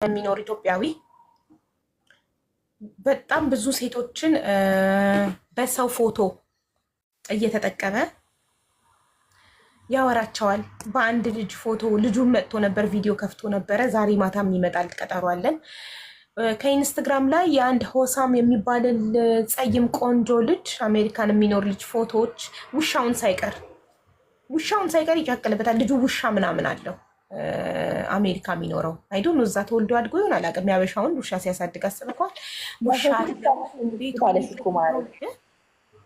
የሚኖር ኢትዮጵያዊ በጣም ብዙ ሴቶችን በሰው ፎቶ እየተጠቀመ ያወራቸዋል። በአንድ ልጅ ፎቶ ልጁን መጥቶ ነበር፣ ቪዲዮ ከፍቶ ነበረ። ዛሬ ማታም ይመጣል፣ ቀጠሮ አለን። ከኢንስታግራም ላይ የአንድ ሆሳም የሚባል ጸይም ቆንጆ ልጅ፣ አሜሪካን የሚኖር ልጅ ፎቶዎች ውሻውን ሳይቀር ይጫቅልበታል። ልጁ ውሻ ምናምን አለው፣ አሜሪካ የሚኖረው፣ I don't know፣ እዛ ተወልዶ አድጎ ይሆን አላውቅም። ያበሻውን ውሻ ሲያሳድግ አስበኳል። ውሻ አለው። አለሽ እኮ ማለት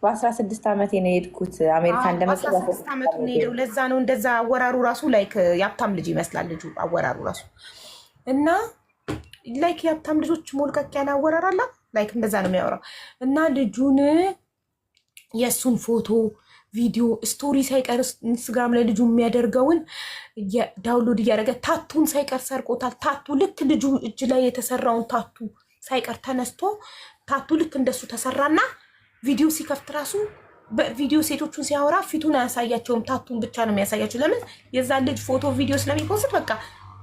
በ16 ዓመቴ ነው የሄድኩት አሜሪካ እንደመጣ። 16 ዓመቱ ነው የሄደው። ለዛ ነው እንደዛ አወራሩ ራሱ like የሀብታም ልጅ ይመስላል ልጁ አወራሩ ራሱ። እና like የሀብታም ልጆች ሞልቀቅ ያለ አወራር አለ፣ like እንደዛ ነው የሚያወራው። እና ልጁን የእሱን ፎቶ፣ ቪዲዮ፣ story ሳይቀር ኢንስታግራም ላይ ልጁ የሚያደርገውን download እያደረገ tattoo ን ሳይቀር ሰርቆታል። Tattoo ልክ ልጁ እጅ ላይ የተሰራውን tattoo ሳይቀር ተነስቶ tattoo ልክ እንደሱ ተሰራና ቪዲዮ ሲከፍት ራሱ በቪዲዮ ሴቶቹን ሲያወራ ፊቱን አያሳያቸውም። Tattoo ን ብቻ ነው የሚያሳያቸው። ለምን? የዛን ልጅ ፎቶ ቪዲዮ ስለሚ post በቃ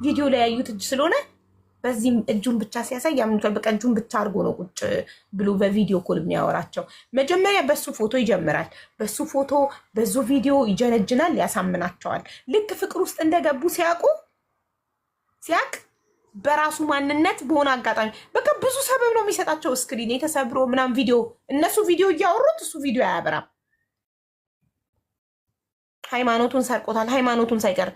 ቪዲዮ ላይ ያዩት እጅ ስለሆነ በዚህም እጁን ብቻ ሲያሳይ ያምኑታል። በቃ እጁን ብቻ አድርጎ ነው ቁጭ ብሎ በ video call የሚያወራቸው። መጀመሪያ በሱ ፎቶ ይጀምራል። በሱ ፎቶ በዙ ቪዲዮ ይጀነጅናል፣ ያሳምናቸዋል። ልክ ፍቅር ውስጥ እንደገቡ ሲያውቁ ሲያቅ በራሱ ማንነት በሆነ አጋጣሚ በቃ ብዙ ሰበብ ነው የሚሰጣቸው። Screen የተሰብሮ ምናምን ቪዲዮ፣ እነሱ ቪዲዮ እያወሩት እሱ ቪዲዮ አያበራም። ሃይማኖቱን ሰርቆታል። ሃይማኖቱን ሳይቀር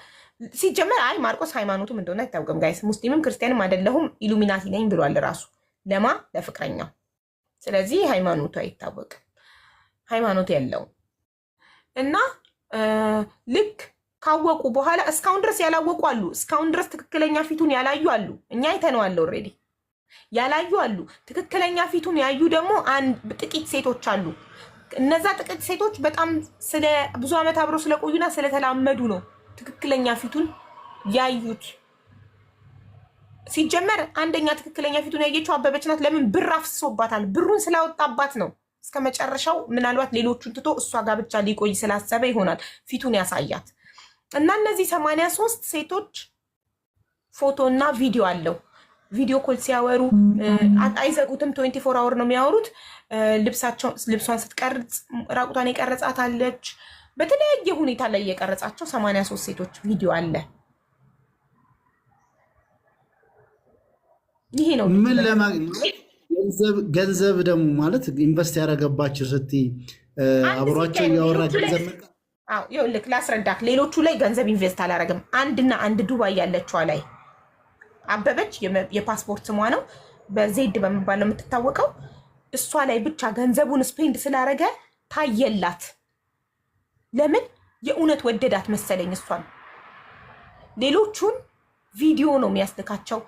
ሲጀመር አይ ማርቆስ ሃይማኖቱም እንደሆነ አይታወቅም። Guys፣ ሙስሊምም ክርስቲያንም አይደለሁም፣ ኢሉሚናቲ ነኝ ብሏል ራሱ። ለማ? ለፍቅረኛው። ስለዚህ ሃይማኖቱ አይታወቅም። ሃይማኖት የለውም። እና ልክ ካወቁ በኋላ እስካሁን ድረስ ያላወቁ አሉ። እስካሁን ድረስ ትክክለኛ ፊቱን ያላዩ አሉ። እኛ አይተነዋል already። ያላዩ አሉ። ትክክለኛ ፊቱን ያዩ ደግሞ አንድ ጥቂት ሴቶች አሉ። እነዛ ጥቂት ሴቶች በጣም ስለ ብዙ ዓመት አብረው ስለቆዩና ስለተላመዱ ነው ትክክለኛ ፊቱን ያዩት። ሲጀመር አንደኛ ትክክለኛ ፊቱን ያየችው አበበች ናት። ለምን? ብር አፍስሶባታል። ብሩን ስላወጣባት ነው። እስከ መጨረሻው ምናልባት ሌሎቹን ትቶ እሷ ጋር ብቻ ሊቆይ ስላሰበ ይሆናል ፊቱን ያሳያት። እና እነዚህ 83 ሴቶች ፎቶ እና ቪዲዮ አለው። Video call ሲያወሩ አይዘጉትም። 24 hour ነው የሚያወሩት። ልብሷን ስትቀርጽ ራቁቷን የቀረጻት አለች። በተለያየ ሁኔታ ላይ የቀረጻቸው 83 ሴቶች ቪዲዮ አለ። ይሄ ነው። ምን ለማግኘት? ገንዘብ ደግሞ ማለት invest ያደረገባቸው ስትይ አብሯቸው እያወራ ገንዘብ ይኸውልህ ላስረዳክ። ሌሎቹ ላይ ገንዘብ invest አላደረግም። አንድና አንድ ዱባይ ያለችዋ ላይ፣ አበበች የፓስፖርት ስሟ ነው። በዜድ በመባል ነው የምትታወቀው። እሷ ላይ ብቻ ገንዘቡን spend ስላደረገ ታየላት። ለምን? የእውነት ወደዳት መሰለኝ እሷን። ሌሎቹን ቪዲዮ ነው የሚያስልካቸው፣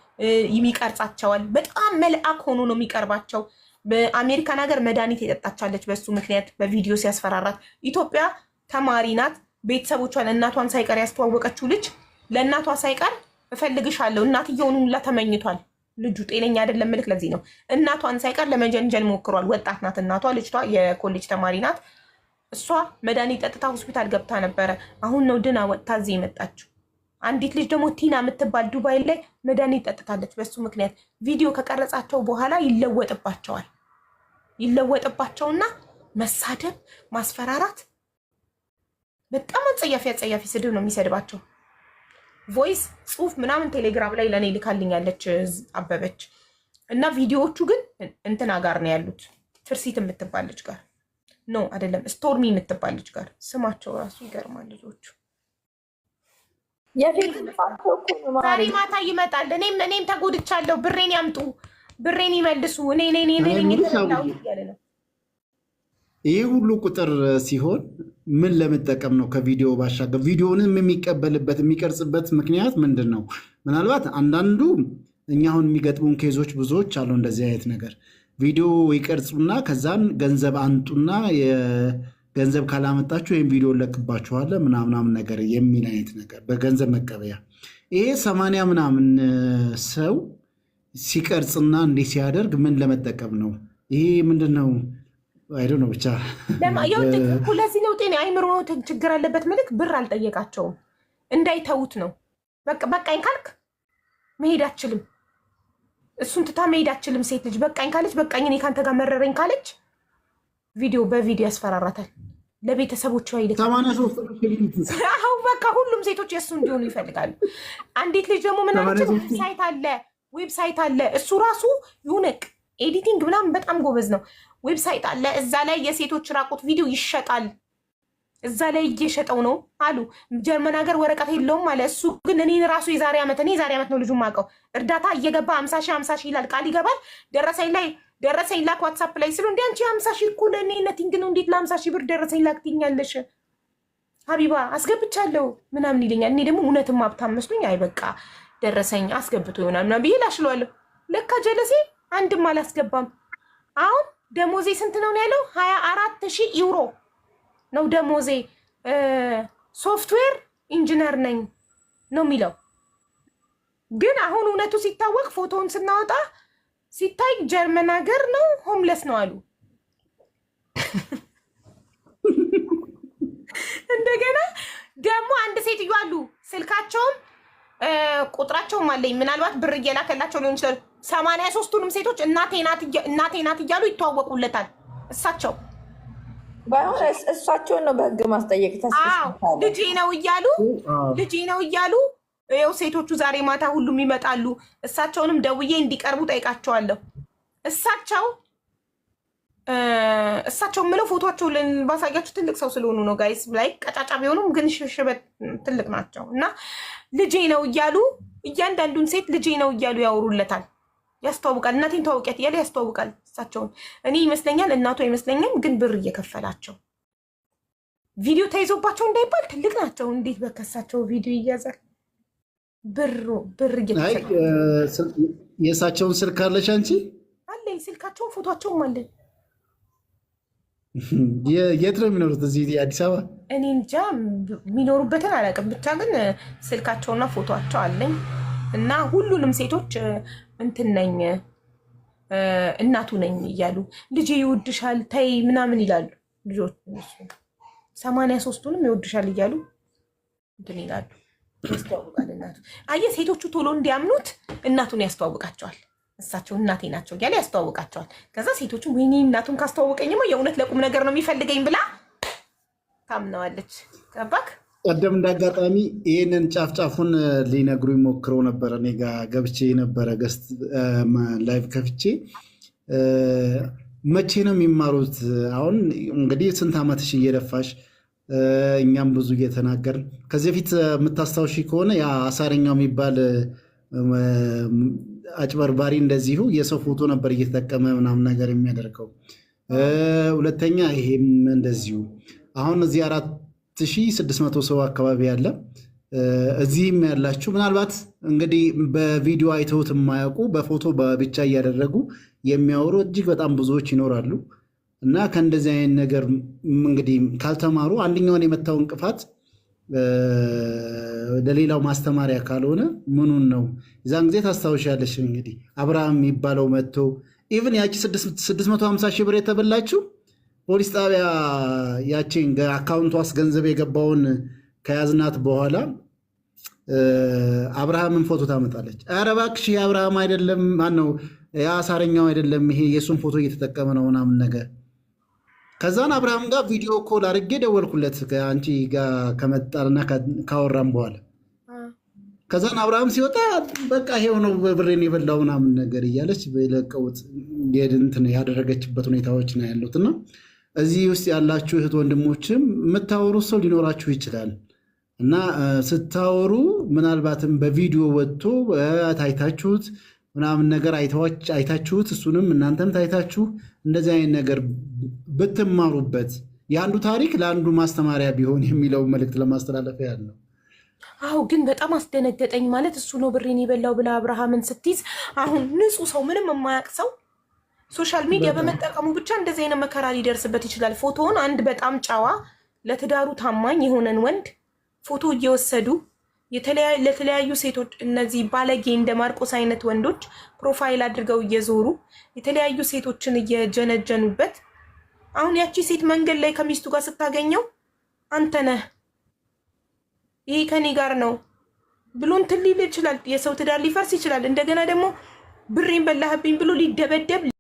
የሚቀርጻቸዋል። በጣም መልአክ ሆኖ ነው የሚቀርባቸው። በአሜሪካን ሀገር መድኃኒት የጠጣቻለች በሱ ምክንያት በቪዲዮ ሲያስፈራራት። ኢትዮጵያ ተማሪ ናት። ቤተሰቦቿን እናቷን ሳይቀር ያስተዋወቀችው ልጅ ለእናቷ ሳይቀር እፈልግሻለሁ፣ እናትየውን ሁላ ተመኝቷል። ልጁ ጤነኛ አይደለም። ምልክ ለዚህ ነው እናቷን ሳይቀር ለመጀንጀን ሞክሯል። ወጣት ናት እናቷ፣ ልጅቷ የኮሌጅ ተማሪ ናት። እሷ መድኃኒት ጠጥታ ሆስፒታል ገብታ ነበረ። አሁን ነው ድና ወጥታ እዚህ የመጣችው። አንዲት ልጅ ደግሞ ቲና የምትባል ዱባይ ላይ መድኃኒት ጠጥታለች። በሱ ምክንያት ቪዲዮ ከቀረጻቸው በኋላ ይለወጥባቸዋል። ይለወጥባቸውና መሳደብ፣ ማስፈራራት፣ በጣም አጸያፊ አጸያፊ ስድብ ነው የሚሰድባቸው። Voice፣ ጽሁፍ ምናምን ቴሌግራም ላይ ለእኔ ልካልኛለች አበበች። እና ቪዲዮዎቹ ግን እንትና ጋር ነው ያሉት፣ ትርሲት የምትባል ልጅ ጋር፣ no አይደለም፣ ስቶርሚ የምትባል ልጅ ጋር። ስማቸው ራሱ ይገርማል ልጆቹ። ዛሬ ማታ ይመጣል። እኔም ተጎድቻለሁ። ብሬን ያምጡ፣ ብሬን ይመልሱ። እኔ እኔ እኔ እኔ የተበላሁት እያለ ነው። ይህ ሁሉ ቁጥር ሲሆን ምን ለመጠቀም ነው? ከቪዲዮ ባሻገር ቪዲዮንም የሚቀበልበት የሚቀርጽበት ምክንያት ምንድን ነው? ምናልባት አንዳንዱ እኛ አሁን የሚገጥሙን case ኦች ብዙዎች አሉ። እንደዚህ አይነት ነገር ቪዲዮ ይቀርጹና ከዛን ገንዘብ አምጡና ገንዘብ ካላመጣችሁ ወይም ቪዲዮ ለቅባችኋለሁ ምናምናምን ነገር የሚል አይነት ነገር በገንዘብ መቀበያ። ይሄ 80 ምናምን ሰው ሲቀርጽና እንዲህ ሲያደርግ ምን ለመጠቀም ነው? ይሄ ምንድን ነው? I don't know ብቻ። ለዚህ ነው ጤና አይምሮ ችግር አለበት። ምልክ ብር አልጠየቃቸውም፣ እንዳይተዉት ነው። በቃኝ ካልክ መሄድ አትችልም። እሱን ትታ መሄድ አትችልም። ሴት ልጅ በቃኝ ካለች በቃኝ፣ እኔ ከአንተ ጋር መረረኝ ካለች ቪዲዮ በቪዲዮ ያስፈራራታል። ለቤተሰቦቿ ይልካል። 83 አሁን በቃ ሁሉም ሴቶች የእሱ እንዲሆኑ ይፈልጋሉ። አንዲት ልጅ ደግሞ ምን አለች? website አለ website አለ። እሱ ራሱ የሆነ editing ምናምን በጣም ጎበዝ ነው። website አለ፣ እዛ ላይ የሴቶች ራቁት ቪዲዮ ይሸጣል። እዛ ላይ እየሸጠው ነው አሉ። ጀርመን ሀገር ወረቀት የለውም አለ። እሱ ግን እኔን ራሱ የዛሬ ዓመት እኔ የዛሬ ዓመት ነው ልጁ የማውቀው። እርዳታ እየገባ 50,000 50,000 ይላል፣ ቃል ይገባል። ደረሰኝ ላይ ደረሰኝ ላክ WhatsApp ላይ ስሉ እንዲ አንቺ 50,000 እኮ ለእኔ nothing ነው፣ እንዴት ለ50,000 ብር ደረሰኝ ላክ ትይኛለሽ? ሀቢባ አስገብቻለሁ ምናምን ይለኛል። እኔ ደግሞ እውነትም ሀብታም መስሎኝ አይ በቃ ደረሰኝ አስገብቶ ይሆናል ምናምን ብዬ ላሽለዋለሁ። ለካ ጀለሴ አንድም አላስገባም። አሁን ደሞዜ ስንት ነው ያለው? 24,000 ዩሮ ነው ደሞዜ። software engineer ነኝ ነው የሚለው። ግን አሁን እውነቱ ሲታወቅ ፎቶውን ስናወጣ ሲታይ ጀርመን ሀገር ነው homeless ነው አሉ። እንደገና ደግሞ አንድ ሴትዮ አሉ፣ ስልካቸውም ቁጥራቸውም አለኝ። ምናልባት ብር እየላከላቸው ሊሆን ይችላል። 83ቱንም ሴቶች እናቴ ናት እያሉ ይተዋወቁለታል። እሳቸው ባይሆን እሳቸውን ነው በህግ ማስጠየቅ። ልጄ ነው እያሉ ልጄ ነው እያሉ ይኸው ሴቶቹ ዛሬ ማታ ሁሉም ይመጣሉ። እሳቸውንም ደውዬ እንዲቀርቡ ጠይቃቸዋለሁ። እሳቸው እሳቸው የምለው ፎቶቸው ባሳያችሁ ትልቅ ሰው ስለሆኑ ነው። guys ላይ ቀጫጫ ቢሆኑም ግን ሽሽበት ትልቅ ናቸው እና ልጄ ነው እያሉ እያንዳንዱን ሴት ልጄ ነው እያሉ ያወሩለታል፣ ያስተዋውቃል። እናቴን ተዋውቂያት እያለ ያስተዋውቃል። እሳቸውን እኔ ይመስለኛል እናቱ አይመስለኝም፣ ግን ብር እየከፈላቸው ቪዲዮ ተይዞባቸው እንዳይባል ትልቅ ናቸው። እንዴት በከሳቸው ቪዲዮ ይያዛል? ብር ብር የእሳቸውን ስልክ አለሽ አንቺ? አለኝ፣ ስልካቸውን ፎቶቸውም አለኝ። የት ነው የሚኖሩት? እዚህ አዲስ አበባ? እኔ እንጃ የሚኖሩበትን አላውቅም፣ ብቻ ግን ስልካቸውና ፎቶቸው አለኝ እና ሁሉንም ሴቶች እንትን ነኝ እናቱ ነኝ እያሉ ልጄ ይወድሻል ተይ ምናምን ይላሉ። ልጆች 83ቱንም ይወድሻል እያሉ እንትን ይላሉ፣ ያስተዋውቃል። እናቱ አየህ፣ ሴቶቹ ቶሎ እንዲያምኑት እናቱን ያስተዋውቃቸዋል። እሳቸው እናቴ ናቸው እያለ ያስተዋውቃቸዋል። ከዛ ሴቶቹ ወይኔ እናቱን ካስተዋወቀኝማ የእውነት ለቁም ነገር ነው የሚፈልገኝ ብላ ታምነዋለች። ገባክ? ቀደም እንዳጋጣሚ ይህንን ጫፍ ጫፉን ሊነግሩ ሞክረው ነበረ። እኔ ጋ ገብቼ ነበረ guest live ከፍቼ መቼ ነው የሚማሩት? አሁን እንግዲህ ስንት ዓመትሽ እየለፋሽ እኛም ብዙ እየተናገርን ከዚህ በፊት የምታስታውሺ ከሆነ ያ አሳረኛው የሚባል አጭበርባሪ እንደዚሁ የሰው ፎቶ ነበር እየተጠቀመ ምናምን ነገር የሚያደርገው። ሁለተኛ ይሄም እንደዚሁ አሁን እዚህ 4600 ሰው አካባቢ ያለ እዚህም ያላችሁ ምናልባት እንግዲህ በቪዲዮ አይተውት የማያውቁ በፎቶ ብቻ እያደረጉ የሚያወሩ እጅግ በጣም ብዙዎች ይኖራሉ። እና ከእንደዚህ አይነት ነገር እንግዲህ ካልተማሩ አንደኛውን የመታው እንቅፋት ለሌላው ማስተማሪያ ካልሆነ ምኑን ነው? የዛን ጊዜ ታስታውሻለሽ እንግዲህ አብርሃም የሚባለው መጥቶ even ያቺ 650 ሺህ ብር የተበላችው ፖሊስ ጣቢያ ያቺን አካውንቷ ውስጥ ገንዘብ የገባውን ከያዝናት በኋላ አብርሃምን ፎቶ ታመጣለች። ኧረ እባክሽ ይሄ አብርሃም አይደለም፣ ማነው የአሳረኛው አይደለም፣ ይሄ የእሱን ፎቶ እየተጠቀመ ነው ምናምን ነገር። ከዛን አብርሃም ጋር video call አድርጌ ደወልኩለት ከአንቺ ጋር ከመጣንና ካወራም በኋላ ከዛን አብርሃም ሲወጣ በቃ ይሄው ነው ብሬን የበላው ምናምን ነገር እያለች ለቀውጥ እንትን ያደረገችበት ሁኔታዎች ነው ያሉት። እና እዚህ ውስጥ ያላችሁ እህት ወንድሞችም የምታወሩ ሰው ሊኖራችሁ ይችላል። እና ስታወሩ ምናልባትም በቪዲዮ ወጥቶ ታይታችሁት ምናምን ነገር አይታችሁት እሱንም እናንተም ታይታችሁ እንደዚህ አይነት ነገር ብትማሩበት የአንዱ ታሪክ ለአንዱ ማስተማሪያ ቢሆን የሚለው መልእክት ለማስተላለፍ ያህል ነው። አዎ ግን በጣም አስደነገጠኝ። ማለት እሱ ነው ብሬን የበላው ብላ አብርሃምን ስትይዝ፣ አሁን ንጹህ ሰው ምንም የማያውቅ ሰው social media በመጠቀሙ ብቻ እንደዚህ አይነት መከራ ሊደርስበት ይችላል። ፎቶውን አንድ በጣም ጨዋ ለትዳሩ ታማኝ የሆነን ወንድ ፎቶ እየወሰዱ ለተለያዩ ሴቶች እነዚህ ባለጌ እንደ ማርቆስ አይነት ወንዶች profile አድርገው እየዞሩ የተለያዩ ሴቶችን እየጀነጀኑበት፣ አሁን ያቺ ሴት መንገድ ላይ ከሚስቱ ጋር ስታገኘው አንተ ነህ ይሄ ከኔ ጋር ነው ብሎ እንትን ሊል ይችላል። የሰው ትዳር ሊፈርስ ይችላል። እንደገና ደግሞ ብሬን በላህብኝ ብሎ ሊደበደብ